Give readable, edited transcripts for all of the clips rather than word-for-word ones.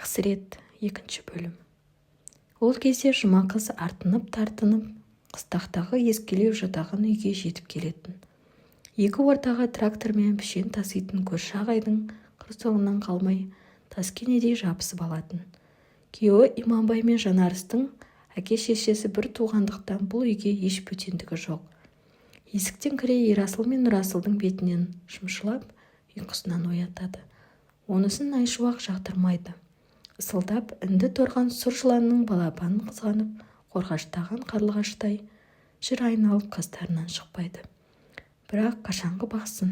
Тақсірет. Екінші бөлім. Ол кезде жұма қыз артынып-тартынып қыстақтағы ескілеу жатаған үйге жетіп келетін. Екі ортаға трактормен пішен таситын көрші ағайдың қыр соңынан қалмай, таскенедей жабысып алатын. Күйеуі Иманбай мен Жанарыстың әке-шешесі бір туғандықтан, бұл үйге еш бөтендігі жоқ. Есіктен кіре Ерасыл мен Нұрасылдың бетінен шымшылап, ұйқысынан оятады. Онысын Айшуақ жақтырмайды. Ысылдап інді торыған сұр жыланның балапанын қызғанып қорғаштаған қарлығаштай жүр айналып, қастарынан шықпайды. Бірақ қашанғы бақсын?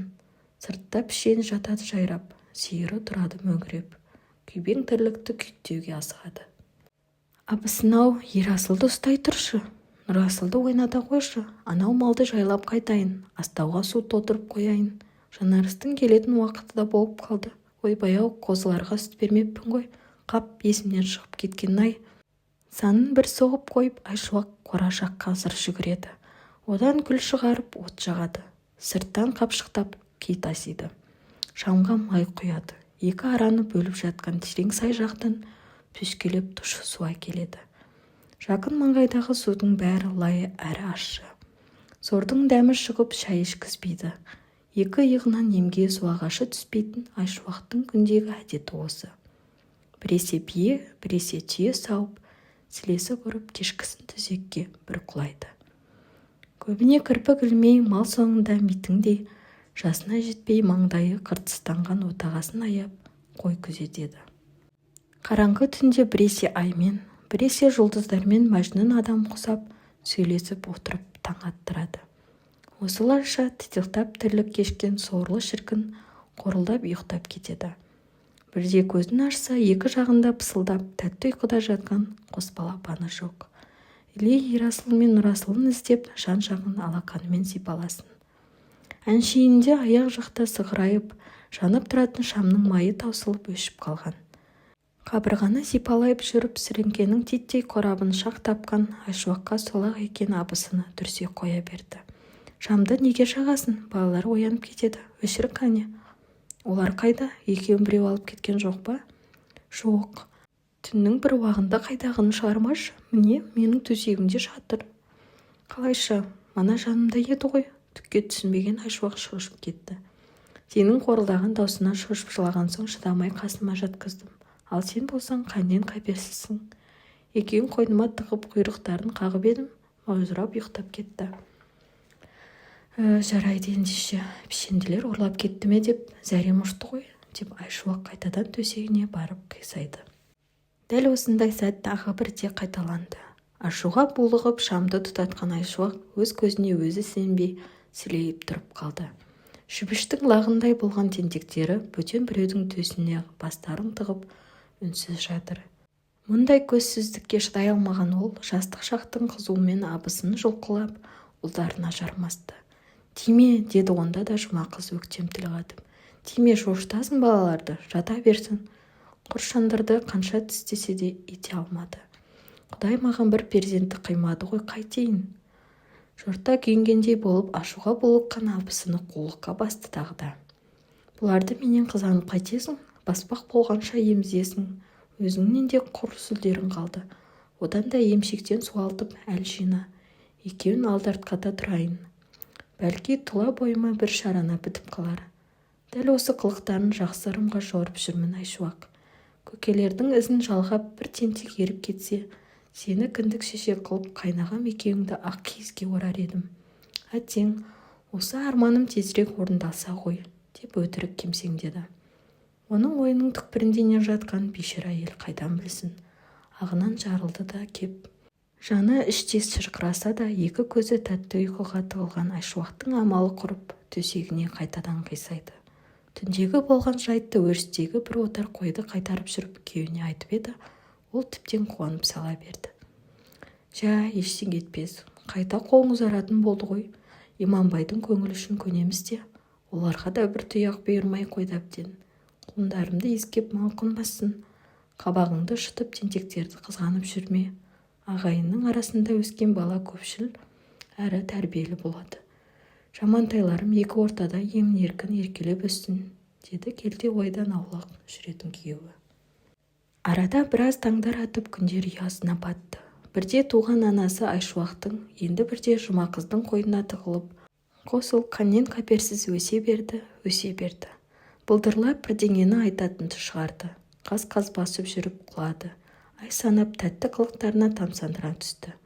Сыртта пішен жатады жайрап, сиыры тұрады мөңіреп. Күйбең тірлікті күйттеуге асығады. Абысын-ау, Ерасылды ұстай тұршы, Нұрасылды ойната қойшы, анау малды жайлап қайтайын, астауға су толтырып қояйын. Жанарыстың келетін уақыты да болып қалды. Ойбай-ау, қозыларға сүт бермеппін ғой, қап, есімнен шығып кеткенін-ай! Санын бір соғып қойып, Айшуақ қора жаққа зыр жүгіреді. Одан күл шығарып, от жағады. Сырттан қапшықтап күй тасиды. Шамға май құяды. Екі араны бөліп жатқан терең сай жақтан пөскелеп тұщы су әкеледі. Жақын маңайдағы судың бәрі лай әрі ащы. Сордың дәмі шығып, шай ішкізбейді. Екі иығынан емге суағашы түспейтін Айшуақтың күндегі әдеті осы. Біресе бие, біресе түйе сауып, сілесі құрып, кешкісін төсекке бір құлайды. Көбіне кірпік ілмей, мал соңында митыңдей, жасына жетпей маңдайы қыртыстанған отағасын аяп, қой күзетеді. Қараңғы түнде біресе аймен, біресе жұлдыздармен мәжнүн адам құсап сөйлесіп отырып таң аттырады. Осылайша титықтап тірлік кешкен сорлы шіркін қорылдап ұйықтап кетеді. Бірде көзін ашса, екі жағында пысылдап тәтті ұйқыда жатқан қос балапаны жоқ. Іле Ерасыл мен Нұрасылын іздеп, жан-жағын алақанымен сипаласын. Әншейінде аяқ жақта сығырайып жанып тұратын шамның майы таусылып, өшіп қалған. Қабырғаны сипалай жүріп, сіріңкенің титтей қорабын шақ тапқан Айшуаққа сол-ақ екен, абысыны дүрсе қоя берді. Шамды неге жағасың? Балалар оянып кетеді. Өшір кәне. Олар қайда? Екеуін біреу алып кеткен жоқ па? Жоқ. Түннің бір уағында қайдағыны шығармашы. Міне, менің төсегімде жатыр. Қалайша? Мана жанымда еді ғой. Түкке түсінбеген Айшуақ шошып кетті. Сенің қорылдаған даусыңнан шошып жылаған соң, шыдамай қасыма жатқыздым. Ал сен болсаң қаннен қаперсізсің. Екеуін қойныма тығып, құйрықтарын қағып едім, маужырап ұйықтап кетті. Жарайды ендеше, пішенділер ұрлап кетті ме деп зәрем ұшты ғой, деп Айшуақ қайтадан төсегіне барып қисайды. Дәл осындай сәт тағы бірде қайталанды. Ашуға булығып шамды тұтатқан Айшуақ өз көзіне өзі сенбей, сілейіп тұрып қалды. Шүбіштің лағындай болған тентектері бөтен біреудің төсіне бастарын тығып, үнсіз жатыр. Мұндай көзсіздікке шыдай алмаған ол жастық шақтың қызуымен абысынын жұлқылап, ұлдарына жармасты. Тиме, деді онда да жұма қыз өктем тіл қатып. Тиме, шошытасың балаларды, жата берсін. Құр шандырды қанша тістесе де ете алмады. Құдай маған бір перзентті қимады ғой, қайтейін? Жорта күйінгендей болып, ашуға булыққан абысыны қулыққа басты тағы да. Бұларды менен қызғанып қайтесің? Баспақ болғанша емізесің. Өзіңнен де құр сүлдерің қалды. Одан да емшектен суалтып әл жина. Екеуін алдартқата тұрайын. Бәлки, тұла бойыма бір шарана бітіп қалар. Дәл осы қылықтарын жақсы ырымға жорып жүрмін, Айшуақ. Көкелердің ізін жалғап бір тентек еріп кетсе, сені кіндік шеше қылып, қайнағам екеуіңді ақ киізге орар едім. Әттең, осы арманым тезірек орындалса ғой, деп өтірік кемсеңдеді. Оның ойының түкпірінде не жатқанын бейшара әйел қайдан білсін? Ағынан жарылды да кеп. Жаны іштей шырқыраса да, екі көзі тәтті ұйқыға тығылған Айшуақтың амалы құрып, төсегіне қайтадан қисайды. Түндегі болған жайтты өрістегі бір отар қойды қайтарып жүріп күйеуіне айтып еді, ол тіптен қуанып сала берді. Жә, ештеңе етпес. Қайта қолың ұзаратын болды ғой. Иманбайдың көңілі үшін көнеміз де, оларға да бір тұяқ бұйырмай қойды әбден. Құлындарымды иіскеп мауқынбассын. Қабағыңды шытып, тентектерді қызғанып жүрме. Ағайынның арасында өскен бала көпшіл әрі тәрбиелі болады. Жамантайларым екі ортада емін-еркін еркелеп өссін, деді келте ойдан аулақ жүретін күйеуі. Арада біраз таңдар атып, күндер ұясына батты. Бірде туған анасы Айшуақтың, енді бірде Жұмақыздың қойнына тығылып, қос ұл қаннен-қаперсіз өсе берді, өсе берді. Былдырлап бірдеңені айтатынды шығарды. Қаз-қаз басып жүріп құлады. Ай санап тәтті қылықтарына тамсандыра түсті.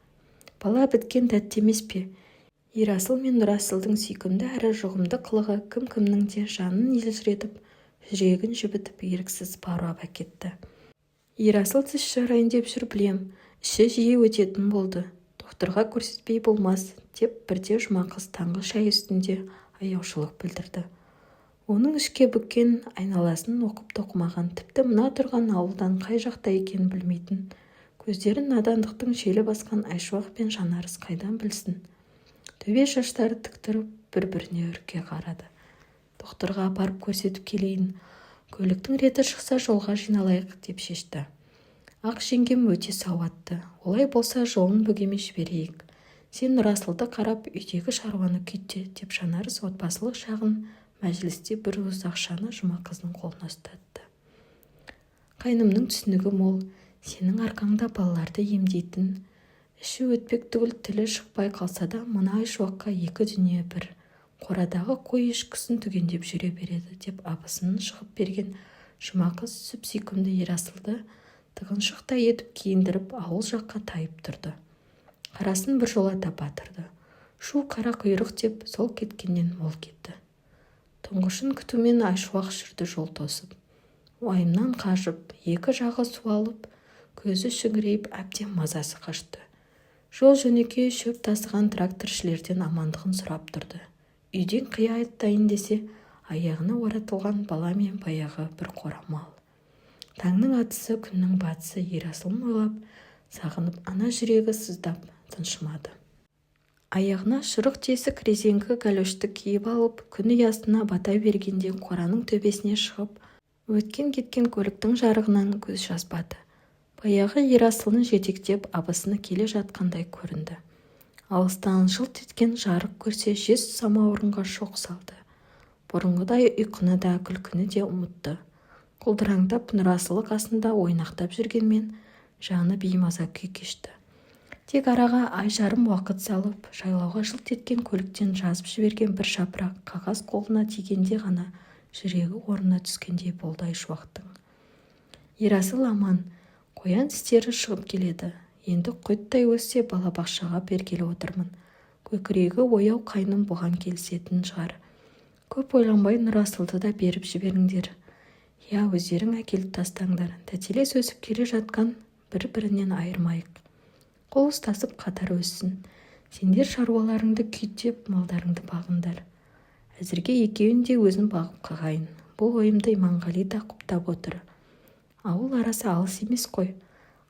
Бала біткен тәтті емес пе? Ерасыл мен Нұрасылдың сүйкімді әрі жұғымды қылығы кім-кімнің де жанын елжіретіп, жүрегін жібітіп, еріксіз баурап әкетті. Ерасыл тіс жарайын деп жүр білем, іші жиі өтетін болды. Доқтырға көрсетпей болмас, деп бірде Жұмақыз таңғы шай үстінде аяушылық білдірді. Оның ішке бүккен айналасын оқып-тоқымаған, тіпті мына тұрған ауылдан қай жақта екенін білмейтін, көздерін надандықтың желі басқан Айшуақ пен Жанарыс қайдан білсін? Төбе шаштары тік тұрып, бір-біріне үрке қарады. Доқтырға апарып көрсетіп келейін. Көліктің реті шықса жолға жиналайық, деп шешті. Ақ жеңгем өте сауатты. Олай болса жолын бөгемей жіберейік. Сен Нұрасылды қарап, үйдегі шаруаны күйте, деп Жанарыс отбасылық шағын мәжілісте бір уыс ақшаны Жұмақыздың қолына ұстатты. Қайнымның түсінігі мол. Сенің арқаңда балаларды емдейтін. Іші өтпек түгіл тілі шықпай қалса да мына Айшуаққа екі дүние бір. Қорадағы қой-ешкісін түгендеп жүре береді, деп абысынын шығып берген Жұмақыз сүп-сүйкімді Ерасылды тығыншықтай етіп киіндіріп, ауыл жаққа тайып тұрды. Қарасын біржолата батырды. Шу қара құйрық деп сол кеткеннен мол кетті. Тұңғышын күтумен Айшуақ жүрді жол тосып. Уайымнан қажып, екі жағы суалып, көзі шүңірейіп, әбден мазасы қашты. Жол-жөнекей шөп тасыған тракторшілерден амандығын сұрап тұрды. Үйден қия аттайын десе, аяғына оратылған бала мен баяғы бір қора мал. Таңның атысы, күннің батысы Ерасылын ойлап, сағынып ана жүрегі сыздап тыншымады. Аяғына шұрық тесік резеңке галошты киіп алып, күн ұясына бата бергенде қораның төбесіне шығып, өткен-кеткен көліктің жарығынан көз жазбады. Баяғы Ерасылын жетектеп абысыны келе жатқандай көрінді. Алыстан жылт еткен жарық көрсе жез самаурынға шоқ салды. Бұрынғыдай ұйқыны да, күлкіні де ұмытты. Құлдыраңдап Нұрасылы қасында ойнақтап жүргенмен жаны беймаза күй кешті. Тек араға ай жарым уақыт салып, жайлауға жылт еткен көліктен жазып жіберген бір жапырақ қағаз қолына тигенде ғана жүрегі орнына түскендей болды Айшуақтың. Ерасыл аман, қоян тістері шығып келеді. Енді құйттай өссе балабақшаға бергелі отырмын. Көкірегі ояу қайным бұған келісетін шығар. Көп ойланбай Нұрасылды да беріп жіберіңдер. Я өздерің әкеліп тастаңдар. Тәтелес өсіп келе жатқан бір-бірінен айырмайық. Қол ұстасып қатар өссін. Сендер шаруаларыңды күйттеп, малдарыңды бағыңдар. Әзірге екеуін де өзім бағып қағайын. Бұл ойымды Иманғали да құптап отыр. Ауыл арасы алыс емес қой.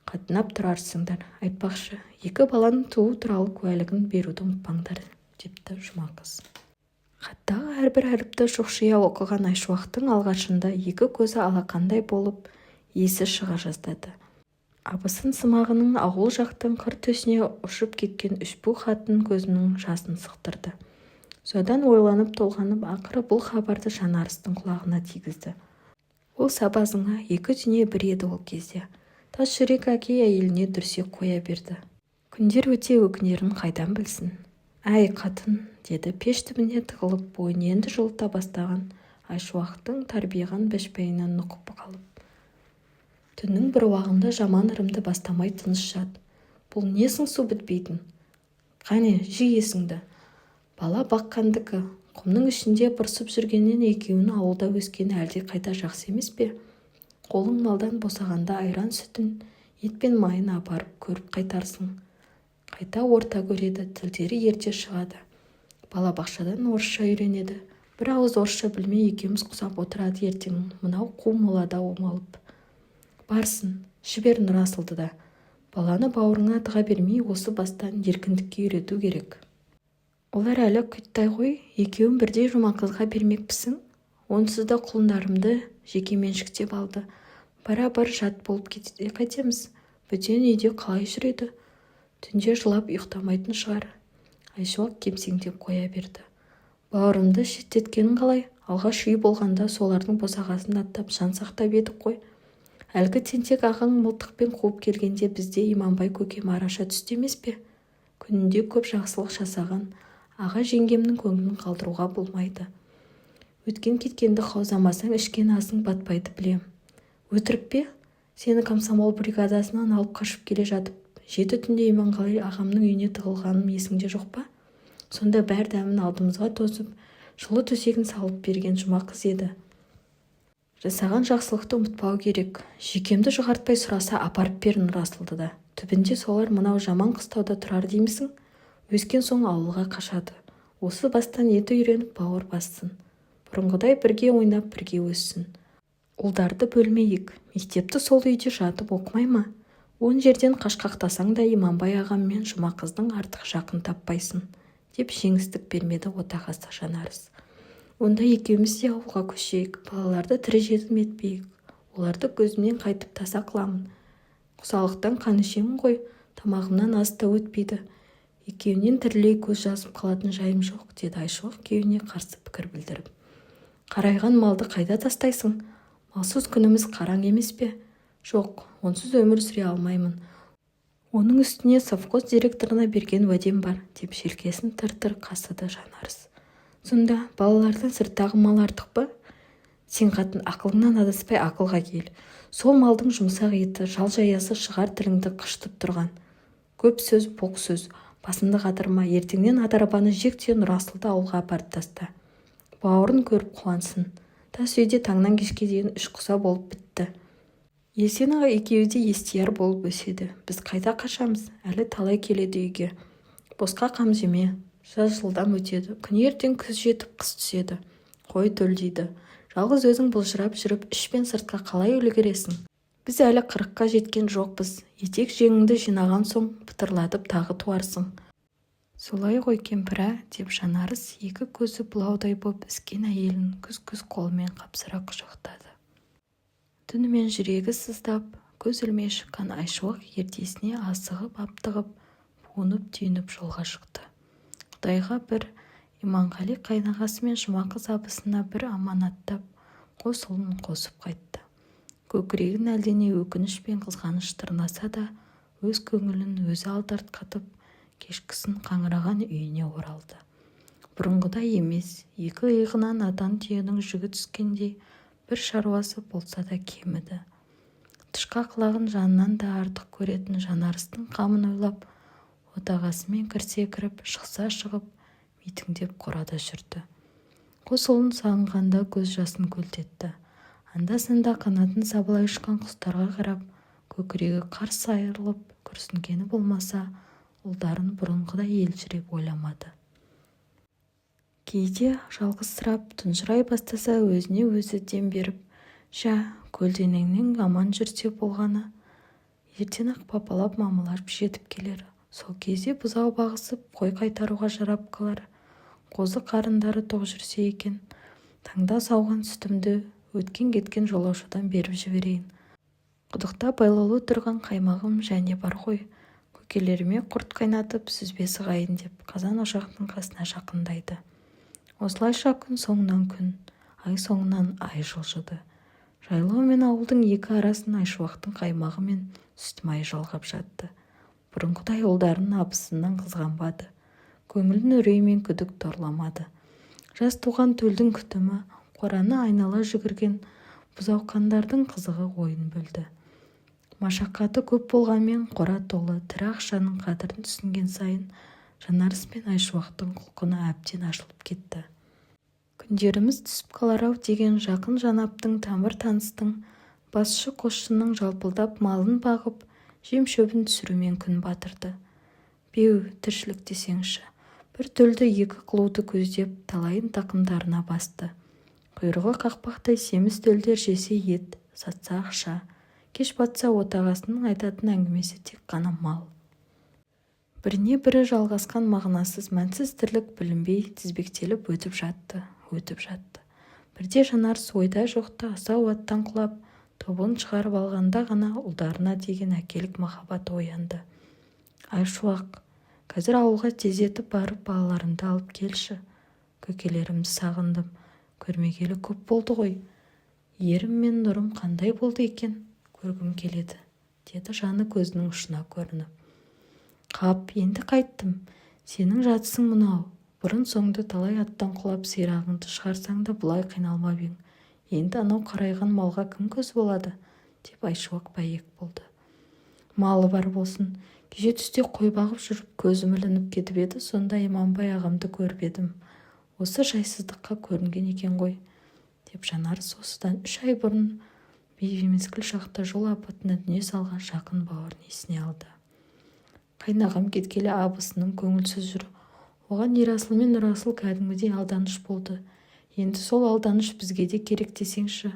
Қатынап тұрарсыңдар. Айтпақшы, екі баланың туу туралы куәлігін беруді ұмытпаңдар, депті Жұмақыз. Хаттағы әрбір әріпті шұқшия оқыған Айшуақтың алғашында екі көзі алақандай болып, есі шыға жаздады. Абысын сымағының ауыл жақтың қыр төсіне ұшып кеткен үшбу хатын көзінің жасын сықтырды. Содан ойланып-толғанып, ақыры бұл хабарды Жанарыстың құлағына тигізді. Ол сабазыңа екі дүние бір еді ол кезде. Тас жүрек әке әйеліне дүрсе қоя берді. Күндер өте өкінерін қайдан білсін. Әй, қатын, деді пеш түбіне тығылып бойын енді жылыта бастаған Айшуақтың тарбиған бәшбайынан нұқып қалып. Түннің бір уағында жаман ырымды бастамай тыныш жат. Бұл не сыңсу бітпейтін? Қане, жи есіңді. Бала баққандікі. Құмның ішінде бырсып жүргеннен екеуінің ауылда өскені әлде қайда жақсы емес пе? Қолың малдан босағанда айран-сүтін, ет пен майын апарып көріп қайтарсың. Қайта орта көреді, тілдері ерте шығады. Балабақшадан орысша үйренеді. Бір ауыз орысша білмей екеуміз құсап отырады ертең мынау қу молада омалып. Барсын, жібер Нұрасылды да. Баланы бауырыңа тыға бермей осы бастан еркіндікке үйрету керек. Олар әлі құйттай ғой, екеуін бірдей Жұмақызға бермекпісің? Онсыз да құлындарымды жекеменшіктеп алды. Бара-бар жат болып кетсе қайтеміз? Бөтен үйде қалай жүреді? Түнде жылап ұйықтамайтын шығар. Айшуақ кемсеңдеп қоя берді. Бауырымды шеттеткенің қалай? Алғаш үй болғанда солардың босағасын аттап жан сақтап едік қой. Әлгі тентек ағаң мылтықпен қуып келгенде бізді Иманбай көкем араша түсті емес пе? Күнінде көп жақсылық жасаған аға-жеңгемнің көңілін қалдыруға болмайды. Өткен-кеткенді қаузамасаң, ішкен асың батпайды білем. Өтірік пе? Сені комсомол бригадасынан алып қашып келе жатып, жеті түнде Иманғали ағамның үйіне тығылғаным есіңде жоқ па? Сонда бар дәмін алдымызға тосып, жылы төсегін салып берген Жұмақыз еді. Жасаған жақсылықты ұмытпау керек. Жүйкемді жұқартпай сұраса апарып бер Нұрасылды да. Түбінде солар мынау жаман қыстауда тұрар деймісің? Өскен соң ауылға қашады. Осы бастан еті үйреніп, бауыр бассын. Бұрынғыдай бірге ойнап, бірге өссін. Ұлдарды бөлмейік. Мектепті сол үйде жатып оқымай ма? Он жерден қашқақтасаң да Иманбай ағам мен Жұмақыздан артық жақын таппайсың, деп жеңістік бермеді отағасы Жанарыс. Онда екеуміз де ауылға көшейік. Балаларды тірі жетім етпейік. Оларды көзімнен қайтып таса қыламын? Құсалықтан қан ішемін ғой, тамағымнан ас та өтпейді. Екеуінен тірілей көз жазып қалатын жайым жоқ, деді Айшуақ күйеуіне қарсы пікір білдіріп. Қарайған малды қайда тастайсың? Малсыз күніміз қараң емес пе? Жоқ, онсыз өмір сүре алмаймын. Оның үстіне совхоз директорына берген уәдем бар, деп желкесін тыр-тыр қасыды Жанарыс. Сонда балалардан сырттағы мал артық па? Сен, қатын, ақылыңнан адаспай ақылға кел. Сол малдың жұмсақ еті, жал-жаясы шығар тіліңді қышытып тұрған. Көп сөз боқ сөз. Басымды қатырма, ертеңнен ат арбаны жек те Нұрасылды ауылға апарып таста. Бауырын көріп қуансын. Тас үйде таңнан кешке дейін іш құса болып бітті. Ертең-ақ екеуі де естияр болып өседі. Біз қайда қашамыз? Әлі талай келеді үйге. Босқа қам жеме. Жаз жылдам өтеді. Күні ертең күз жетіп, қыс түседі. Қой төлдейді. Жалғыз өзің былжырап жүріп іш пен сыртқа қалай үлгересің? Біз әлі 40-қа жеткен жоқпыз. Етек-жеңіңді жинаған соң пытырлатып тағы туарсың. Солай ғой, кемпір, ә? Деп Жанарыс екі көзі бұлаудай боп іскен әйелін күс-күс қолымен қапсыра құшақтады. Түнімен жүрегі сыздап, көз ілмей шыққан Айшуақ ертесіне асығып-аптығып, буынып-түйініп жолға шықты. Құдайға бір, Иманғали қайынағасы мен Жұмақыз абысынына бір аманаттап, қос ұлын қосып қайтты. Көкірегін әлдене өкініш пен қызғаныш тырнаса да, өз көңілін өзі алдарқатып, кешкісін қаңыраған үйіне оралды. Бұрынғыдай емес, екі иығынан атан түйенің жүгі түскендей бір шаруасы болса да кеміді. Тышқақ лағын жанынан да артық көретін Жанарыстың қамын ойлап, отағасымен кірсе кіріп, шықса шығып, митіңдеп қорада жүрді. Қос ұлын сағынғанда көз жасын көлдетті. Анда-санда қанатын сабалай ұшқан құстарға қарап, көкірегі қарс айырылып күрсінгені болмаса, ұлдарын бұрынғыдай елжіреп ойламады. Кейде жалғызсырап, тұнжырай бастаса өзіне өзі дем беріп, «Жә, көлденеңнен аман жүрсе болғаны, ертең-ақ папалап мамалар жетіп келер. Сол кезде бұзау бағысып, қой қайтаруға жарап қалар. Қозы қарындары тоқ жүрсе екен. Таңда сауған сүтімді өткен-кеткен жолаушыдан беріп жіберейін. Құдықта байлаулы тұрған қаймағым және бар ғой. Көкелеріме құрт қайнатып, сүзбе сығайын», – деп қазан ошақтың қасына жақындайды. Осылайша күн соңынан күн, ай соңынан ай жылжыды. Жайлау мен ауылдың екі арасын Айшуақтың қаймағы мен сүт-майы жалғап жатты. Бұрынғыдай ұлдарын абысыннан қызғанбады. Көңілін үрей мен күдік торламады. Жас туған төлдің күтімі, қораны айнала жүгірген бұзауқандардың қызығы ойын бөлді. Машақаты көп болғанмен қора толы тірі ақшаның қадірін түсінген сайын Жанарыс пен Айшуақтың құлқыны әбден ашылып кетті. Күндеріміз түсіп қалар-ау деген жақын-жанаптың, тамыр-таныстың, басшы-қосшының жалпылдап малын бағып, жем-шөбін түсірумен күн батырды. Беу, тіршілік десеңші, бір төлді екі қылуды көздеп, талайын тақымдарына басты. Құйрығы қақпақтай семіз төлдер жесе ет, сатса ақша. Кеш батса отағасының айтатын әңгімесі тек қана мал. Біріне-бірі жалғасқан мағынасыз, мәнсіз тірлік білінбей тізбектеліп өтіп жатты, өтіп жатты. Бірде Жанарыс ойда жоқта асау аттан құлап, тобығын шығарып алғанда ғана ұлдарына деген әкелік махаббаты оянды. «Айшуақ, қазір ауылға тездетіп барып балаларымды алып келші. Көкелерімді сағындым, көрмегелі көп болды ғой. Ерім мен Нұрым қандай болды екен? Көргім келеді, деді жаны көзінің ұшына көрініп. Қап, енді қайттім? Сенің жатысың мынау. Бұрын-соңды талай аттан құлап сирағыңды шығарсаң да бұлай қиналмап ең. Енді анау қарайған малға кім көз болады? Деп Айшуақ бәйек болды. Малы бар болсын. Кеше түсте қой бағып жүріп көзім ілініп кетіп еді, сонда Иманбай ағамды көріп едім. Осы жайсыздыққа көрінген екен ғой, деп Жанарыс осыдан 3 ай бұрын беймезгіл шақта жол апатынан дүние салған жақын бауырын есіне алды. Қайнағам кеткелі абысыным көңілсіз жүр. Оған Ерасыл мен Нұрасыл кәдімгідей алданыш болды. Енді сол алданыш бізге де керек десеңші.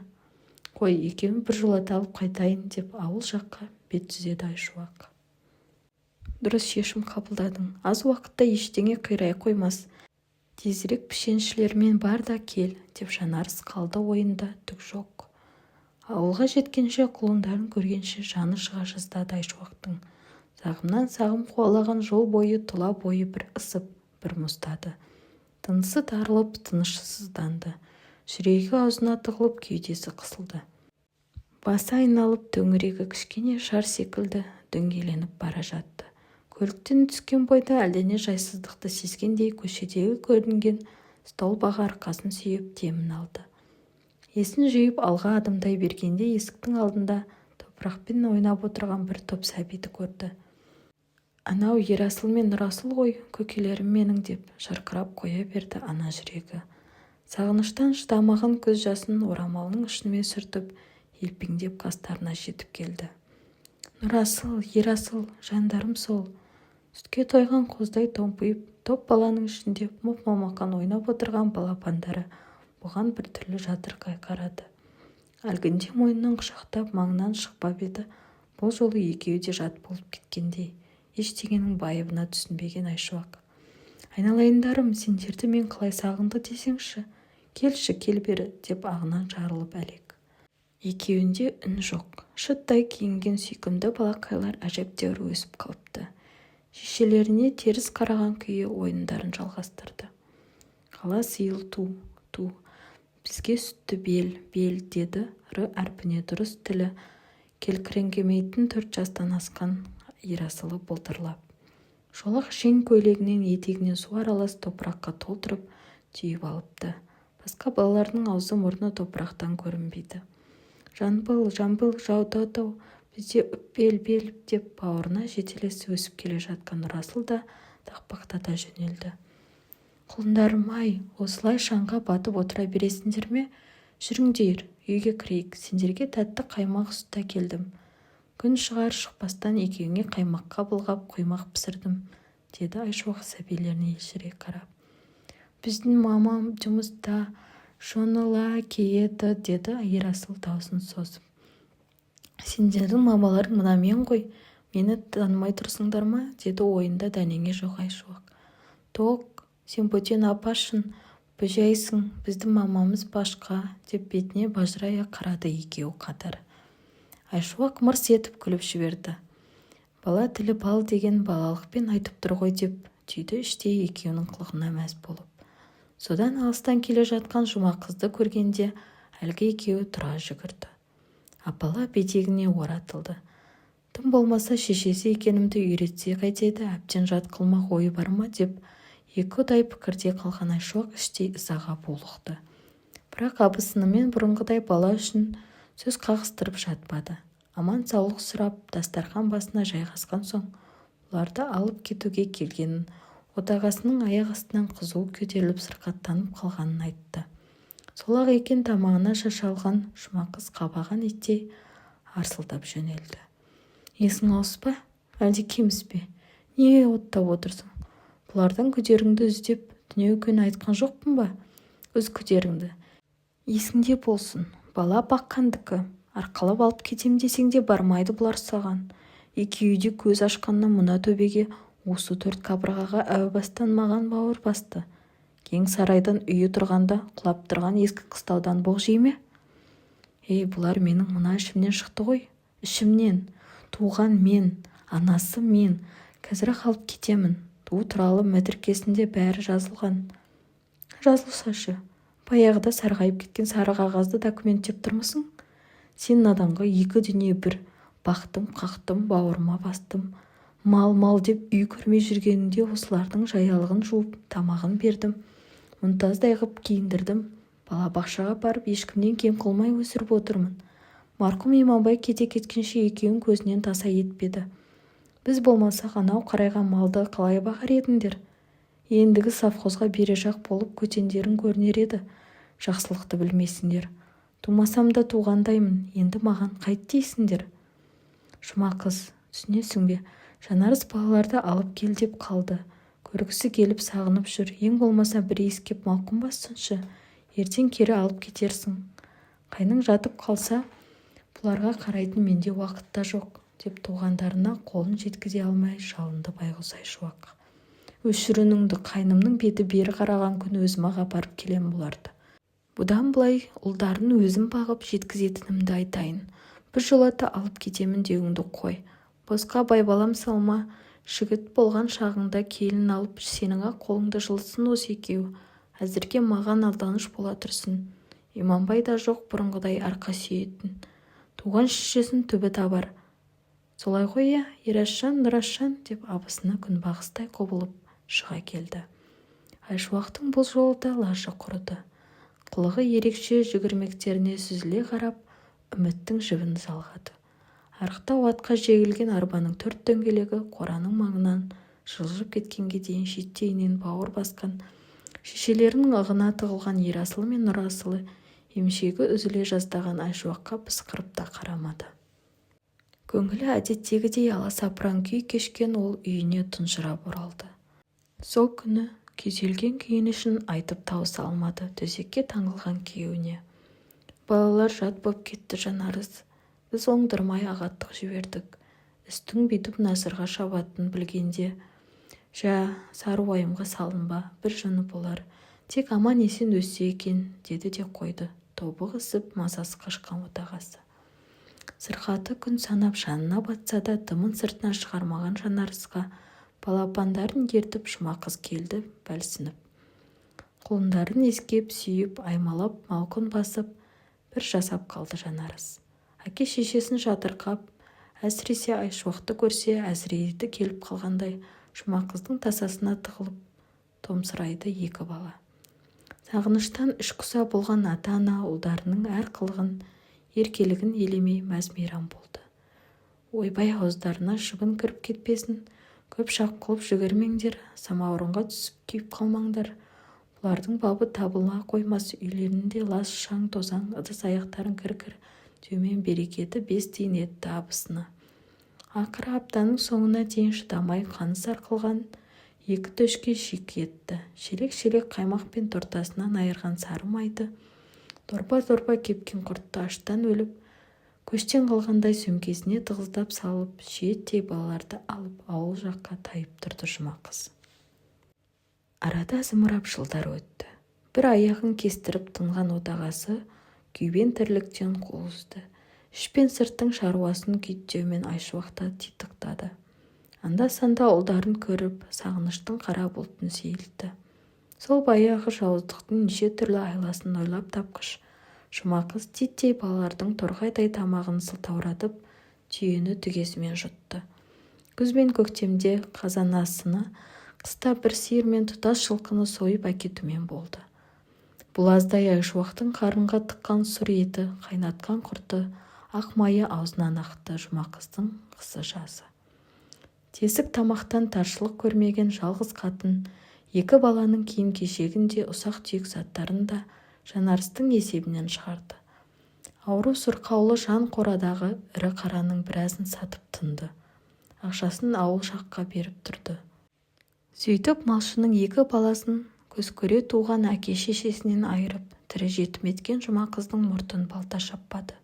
Қой, екеуін біржолата алып қайтайын, деп ауыл жаққа бет түзеді Айшуақ. Дұрыс шешім қабылдадың. Аз уақытта ештеңе қирай қоймас. Тезірек пішеншілермен бар да кел, деп Жанарыс қалды. Ойында түк жоқ. Ауылға жеткенше, құлындарын көргенше жаны шыға жаздады Айшуақтың. Сағымнан сағым қуалаған жол бойы тұла бойы бір ысып, бір мұздады. Тынысы тарылып, тынышсызданды. Жүрегі аузына тығылып, кеудесі қысылды. Басы айналып, төңірегі кішкене шар секілді дөңгеленіп бара жатты. Көліктен түскен бойда әлдене жайсыздықты сезгендей көшедегі көрінген столбаға арқасын сүйеп демін алды. Есін жиып алға адымдай бергенде есіктің алдында топырақпен ойнап отырған бір топ сәбиді көрді. Анау Ерасыл мен Нұрасыл ғой, көкелерім менің, деп шырқырап қоя берді ана жүрегі. Сағыныштан шыдамаған көз жасын орамалының ұшымен сүртіп, елпеңдеп қастарына жетіп келді. Нұрасыл, Ерасыл, жандарым сол. Сүтке тойған қоздай томпиып, топ баланың ішінде моп-момақан ойнап отырған балапандары бұған біртүрлі жатырқай қарады. Әлгінде мойнынан құшақтап маңынан шықпап еді, бұл жолы екеуі де жат болып кеткендей. Ештеңенің байыбына түсінбеген Айшуақ: «Айналайындарым, сендерді мен қалай сағынды десеңші! Келші, кел бері!» – деп ағынан жарылып әлек. Екеуінде үн жоқ. Шыттай киінген сүйкімді балақайлар әжептәуір өсіп қалыпты. Шешелеріне теріс қараған күйі ойындарын жалғастырды. Қала сиыр ту, ту, бізге сүтті бел, бел, деді р әрпіне дұрыс тілі келтіріңкіремейтін 4 жастан асқан Ерасылы былдырлап. Шолақ жең көйлегінің етегін су аралас топыраққа толтырып түйіп алыпты. Басқа балалардың аузы-мұрны топырақтан көрінбейді. Жанбыл, Жамбыл, жаудатау, бізде үп бел, бел, деп бауырына жетелесіп өсіп келе жатқан Нұрасыл да тақпақтата жөнелді. Құлындарым-ай, осылай шаңға батып отыра бересіңдер ме? Жүріңдер, үйге кірейік. Сендерге тәтті қаймақ сүт әкелдім. Күн шығар-шықпастан екеуіңе қаймаққа былғап құймақ пісірдім, деді Айшуақ сәбилеріне елжірей қарап. Біздің мамам жұмыста жоныла кейеді, деді Ерасыл даусын созып. Сендердің мамаларың мына мен ғой, мені танымай тұрсыңдар ма? Деді ойында дәнеңе жоқ Айшуақ. Тоқ, сен бөтен апашын, бөжайсың, біздің мамамыз башқа, деп бетіне бажырая қарады екеуі қатар. Айшуақ мырс етіп күліп жіберді. Бала тілі бал деген балалықпен айтып тұр ғой, деп түйді іштей екеуінің қылығына мәз болып. Содан алыстан келе жатқан Жұмақызды көргенде әлгі екеуі тұра жүгірді. Апалап етегіне оратылды. Тым болмаса шешесі екенімді үйретсе қайтеді, әбден жат қылмақ ойы бар ма, деп екі ұдай пікірде қалған Айшуақ іштей ызаға булықты. Бірақ абысынымен бұрынғыдай бала үшін сөз қағыстырып жатпады. Аман-саулық сұрап, дастарқан басына жайғасқан соң бұларды алып кетуге келгенін, отағасының аяқ астынан қызуы көтеріліп сырқаттанып қалғанын айтты. Сол-ақ екен, тамағына шашалған Жұмақыз қабаған иттей арсылдап жөнелді. Есің ауыс па, әлде кеміс пе? Неге оттап отырсың? Бұлардан күдеріңді үз деп түнеу күні айтқан жоқпын ба? Үз күдеріңді. Есіңде болсын, бала баққандікі. Арқалап алып кетем десең де бармайды бұлар саған. Екеуі де көз ашқаннан мына төбеге, осы төрт қабырғаға әу бастан маған бауыр басты. Кең сарайдан үйі тұрғанда құлап тұрған ескі қыстаудан боқ жей ме? Ей, бұлар менің мына ішімнен шықты ғой, ішімнен. Туған мен, анасы мен. Қазір-ақ алып кетемін. Туу туралы мәтіркесінде бәрі жазылған. Жазылсашы. Баяғыда сарғайып кеткен сары қағазды документ деп тұрмысың? Сен наданға екі дүние бір. Бақтым, қақтым, бауырыма бастым. Мал-мал деп үй көрмей жүргеніңде осылардың жаялығын жуып, тамағын бердім. Мұнтаздай ғып киіндірдім. Балабақшаға апарып, ешкімнен кем қылмай өсіріп отырмын. Марқұм Иманбай кете кеткенше екеуін көзінен таса етпеді. Біз болмасақ, анау қарайған малды қалай бағар едіңдер? Ендігі совхозға бере жақ болып көтендерің көрінер еді. Жақсылықты білмейсіңдер. Тумасам да туғандаймын. Енді маған қайт дейсіңдер? Жұма қыз, түсінесің бе? Жанарыс балаларды алып кел деп қалды. Көргісі келіп сағынып жүр. Ең болмаса бір иіскеп мауқын бассыншы. Ертең кері алып кетерсің. Қайның жатып қалса, бұларға қарайтын менде уақыт та жоқ, деп туғандарына қолын жеткізе алмай жалынды байғұс Айшуақ. Өшір үніңді, қайнымның беті бері қараған күні өзім-ақ апарып келем бұларды. Бұдан былай ұлдарын өзім бағып жеткізетінімді айтайын. Біржолата алып кетемін деуіңді қой. Босқа байбалам салма, жігіт болған шағыңда келін алып, сенің-ақ қолыңды жылытсын осы екеуі. Әзірге маған алданыш бола тұрсын. Иманбай да жоқ бұрынғыдай арқа сүйейтін. Туған шешесін түбі табар. Солай ғой, иә, Ерасжан, Нұрасжан, деп абысыны күнбағыстай құбылып шыға келді. Айшуақтың бұл жолы да лажы құрыды. Қылығы ерекше жүгірмектеріне сүзіле қарап, үміттің жібін жалғады. Арықтау атқа жегілген арбаның төрт дөңгелегі қораның маңынан жылжып кеткенге дейін шеттейінен бауыр басқан шешелерінің ығына тығылған Ерасылы мен Нұрасылы емшегі үзіле жаздаған Айшуаққа пысқырып та қарамады. Көңілі әдеттегідей аласапыран күй кешкен ол үйіне тұнжырап оралды. Сол күні күйзелген күйінішін айтып тауыса алмады төсекке таңылған күйеуіне. Балалар жат боп кетті, Жанарыс. Біз оңдырмай ағаттық жібердік. Істің бүйтіп насырға шабатынын білгенде. Жә, сары уайымға салынба, бір жыны болар. Тек аман-есен өссе екен, деді де қойды. Тобығы ісіп, мазасы қашқан отағасы. Сырқаты күн санап жанына батса да дымын сыртына шығармаған Жанарысқа балапандарын ертіп Жұмақыз келді бәлсініп. Құлындарын иіскеп, сүйіп, аймалап, мауқын басып, бір жасап қалды Жанарыс. Әке-шешесін жатырқап, әсіресе Айшуақты көрсе, әзірейілі келіп қалғандай Жұмақыздың тасасына тығылып томсырайды екі бала. Сағыныштан іш құса болған ата-ана ұлдарының әр қылығын, еркелігін елемей мәз-мейрам болды. Ойбай, ауыздарына шыбын кіріп кетпесін, көп шапқылап жүгірмеңдер, самаурынға түсіп күйіп қалмаңдар. Бұлардың бабы табыла қоймас, үйлерінде лас шаң-тозаң, ыдыс-аяқтарың кір-кір деумен берекеті бес тиын етті абысыны. Ақыры аптаның соңына дейін шыдамай қаны сарқылған екі төшке шикі етті, шелек-шелек қаймақ пен тортасынан айырған сары майды, дорба-дорба кепкен құртты аштан өліп, көштен қалғандай сөмкесіне тығыздап салып, шиеттей балаларды алып ауыл жаққа тайып тұрды Жұмақыз. Арада зымырап жылдар өтті. Бір аяғын кестіріп тынған отағасы күйбең тірліктен қол үзді. Іш пен сырттың шаруасын күйттеумен Айшуақ та титықтады. Анда-санда ұлдарын көріп, сағыныштың қара бұлтын сейілтті. Сол баяғы жауыздықтың неше түрлі айласын ойлап тапқыш Жұмақыз титтей балалардың торғайдай тамағын сылтауратып, түйені түгесімен жұтты. Күз бен көктемде қазанасыны, қыста бір сиыр мен тұтас жылқыны сойып әкетумен болды. Бұл аздай Айшуақтың қарынға тыққан сұр еті, қайнатқан құрты, ақ майы аузынан ақты Жұмақыздың қысы-жазы. Тесік тамақтан таршылық көрмеген жалғыз қатын екі баланың киім-кешегін де, ұсақ-түйек заттарын да Жанарыстың есебінен шығарды. Ауру-сырқаулы жан қорадағы ірі қараның біразын сатып тынды. Ақшасын ауыл жаққа беріп тұрды. Сөйтіп малшының екі баласын көзкөре туған әке-шешесінен айырып, тірі жетім еткен Жұмақыздың мұртын балта шаппады.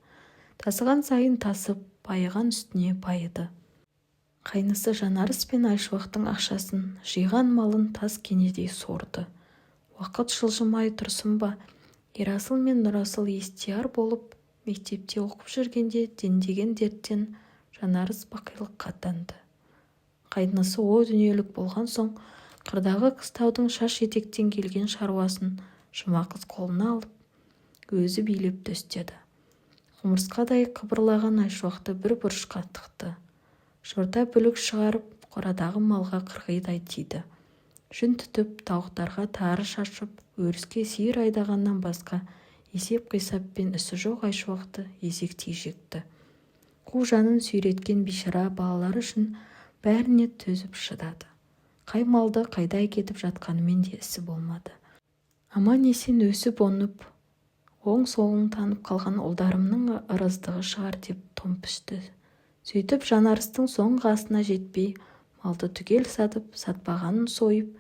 Тасыған сайын тасып, байыған үстіне байыды. Қайнысы Жанарыс пен Айшуақтың ақшасын, жиған малын тас кенедей сорды. Уақыт жылжымай тұрсын ба, Ерасыл мен Нұрасыл естияр болып мектепте оқып жүргенде дендеген дерттен Жанарыс бақилыққа аттанды. Қайнысы о дүниелік болған соң қырдағы қыстаудың шаш етектен келген шаруасын Жұмақыз қолына алып, өзі билеп төстеді. Құмырсқадай қыбырлаған Айшуақты бір бұрышқа тықты. Жорта бүлік шығарып, қорадағы малға қырғидай тиді. Жүн түтіп, тауықтарға тары шашып, өріске сиыр айдағаннан басқа есеп-қисаппен ісі жоқ Айшуақты есектей жекті. Қу жанын сүйреткен бейшара балалары үшін бәріне төзіп шыдады. Қай малды қайда әкетіп жатқанымен де ісі болмады. Аман-есен өсіп-өніп, оң-солын танып қалған ұлдарымның ырыздығы шығар деп тон пішті. Сөйтіп Жанарыстың соңғы асына жетпей, малды түгел сатып, сатпағанын сойып,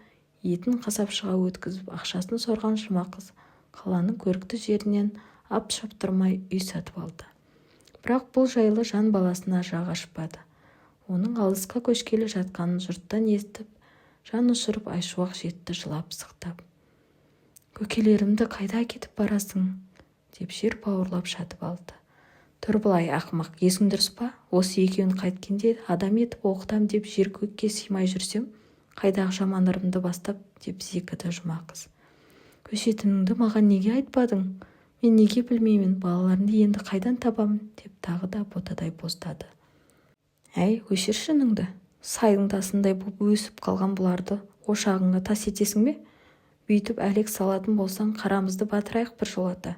етін қасапшыға өткізіп, ақшасын сорған Жұмақыз қаланың көрікті жерінен ат шаптырмай үй сатып алды. Бірақ бұл жайлы жан баласына жақ ашпады. Оның алысқа көшкелі жатқанын жұрттан естіп, жан ұшырып Айшуақ жетті жылап-сықтап. «Көкелерімді қайда әкетіп барасың?» деп жер бауырлап жатып алды. «Тұр былай, ақымақ, есің дұрыс па? Осы екеуін қайткенде адам етіп оқытам деп жер-көкке сыймай жүрсем, қайдағы жаман ырымды бастап», деп зекіді Жұмақыз. «Көшетініңді маған неге айтпадың? Мен неге білмеймін? Балаларымды енді қайдан табам?» деп тағы да ботадай боздады. «Әй, өшірші үніңді! Сайдың тасындай боп өсіп қалған бұларды ошағыңа тас етесің бе? Бүйтіп әлек салатын болсаң, қарамызды батырайық біржолата.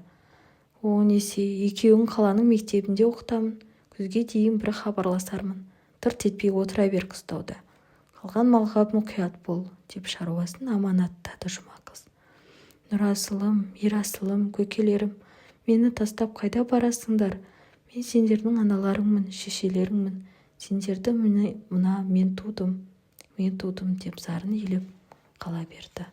О несі, екеуін қаланың мектебінде оқытамын. Күзге дейін бір хабарласармын. Тырт етпей отыра бер қыстауда. Қалған малға мұқият бол», деп шаруасын аманаттады Жұмақыз. «Нұрасылым, Ерасылым, көкелерім, мені тастап қайда барасыңдар? Мен сендердің аналарыңмын, шешелеріңмін. Сендерді мына мен тудым, мен тудым», деп зарын илеп қала берді.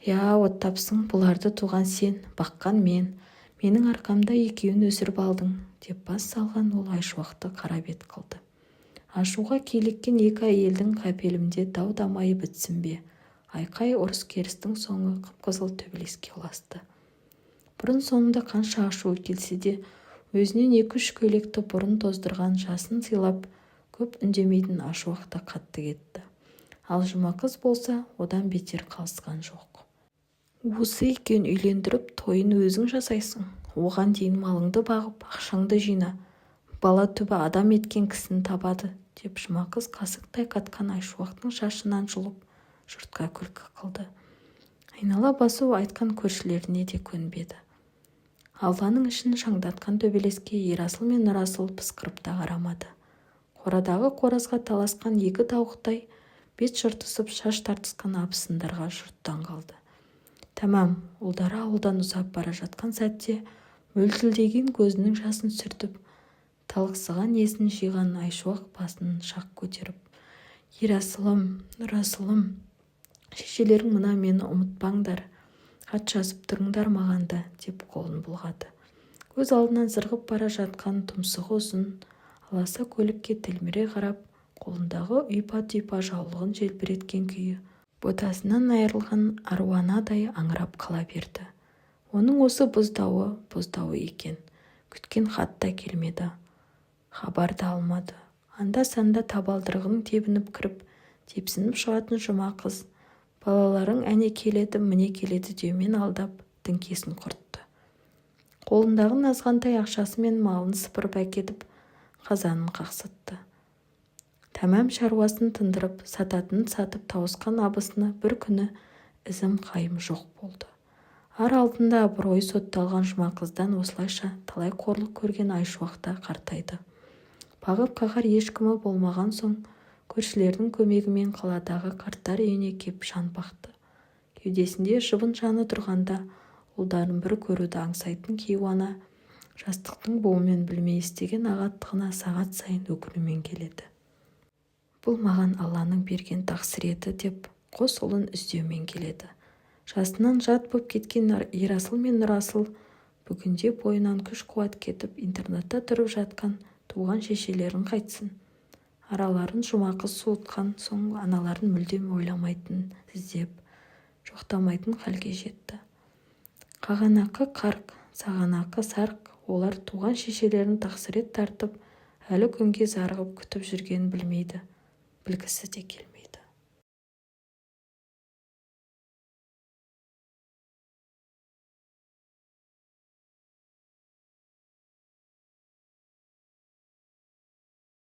«Я, оттапсың, бұларды туған сен, баққан мен. Менің арқамда екеуін өсіріп алдың», деп бас салған ол Айшуақты қара бет қылды. Ашуға киліккен екі әйелдің қапелімде дау-дамайы бітсін бе, айқай, ұрыс-керістің соңы қып-қызыл төбелеске ұласты. Бұрын-соңды қанша ашуы келсе де, өзінен екі-үш көйлекті бұрын тоздырған, жасын сыйлап көп үндемейтін Айшуақ та қатты кетті. Ал Жұмақыз болса, одан бетер қалысқан жоқ. «Осы екеуін үйлендіріп, тойын өзің жасайсың. Оған дейін малыңды бағып, ақшаңды жина. Бала түбі адам еткен кісіні табады», деп Жұмақыз қасықтай қатқан Айшуақтың шашынан жұлып, жұртқа күлкі қылды. Айнала басу айтқан көршілеріне де көнбеді. Ауланың ішін шаңдатқан төбелеске Ерасыл мен Нұрасыл пысқырып та қарамады. Қорадағы қоразға таласқан екі тауықтай бет жыртысып, шаш тартысқан абысындарға жұрттан қалды. Тәмам, ұлдары ауылдан ұзап бара жатқан сәтте мөлтілдеген көзінің жасын сүртіп, талықсыған есін жиған Айшуақ басын шақ көтеріп, «Ерасылым, Нұрасылым, шешелерің мына мені ұмытпаңдар, хат жазып тұрыңдар маған да», деп қолын бұлғады. Көз алдынан зырғып бара жатқан тұмсығы ұзын аласа көлікке телміре қарап, қолындағы ұйпа-тұйпа жаулығын желбіреткен күйі ботасынан айырылған аруанадай аңырап қала берді. Оның осы боздауы боздауы екен. Күткен хат та келмеді, хабар да алмады. Анда-санда табалдырығын тебініп кіріп, тепсініп шығатын Жұмақыз балаларың әне келеді, міне келеді деумен алдап, діңкесін құртты. Қолындағы азғантай ақшасы мен малын сыпырып әкетіп, қазанын қақсатты. Тәмам шаруасын тындырып, сататынын сатып тауысқан абысыны бір күні ізім-қайым жоқ болды. Ар алдында абыройы сотталған Жұмақыздан осылайша талай қорлық көрген Айшуақ та қартайды. Бағып-қағар ешкімі болмаған соң, көршілердің көмегімен қаладағы қарттар үйіне кеп жан бақты. Кеудесінде шыбын жаны тұрғанда ұлдарын бір көруді аңсайтын кейуана жастықтың буымен білмей істеген ағаттығына сағат сайын өкінумен келеді. Бұл маған Алланың берген тақсіреті деп қос ұлын іздеумен келеді. Жасынан жат боп кеткен Ерасыл мен Нұрасыл бүгінде бойынан күш-қуат кетіп, интернатта тұрып жатқан туған шешелерін қайтсін? Араларын Жұмақыз суытқан соң аналарын мүлдем ойламайтын, іздеп, жоқтамайтын халге жетті. Қағанақы қарқ, сағанақы сарқ, олар туған шешелерін тақсірет тартып, әлі күнге зарығып күтіп жүргенін білмейді, білгісі де келмейді.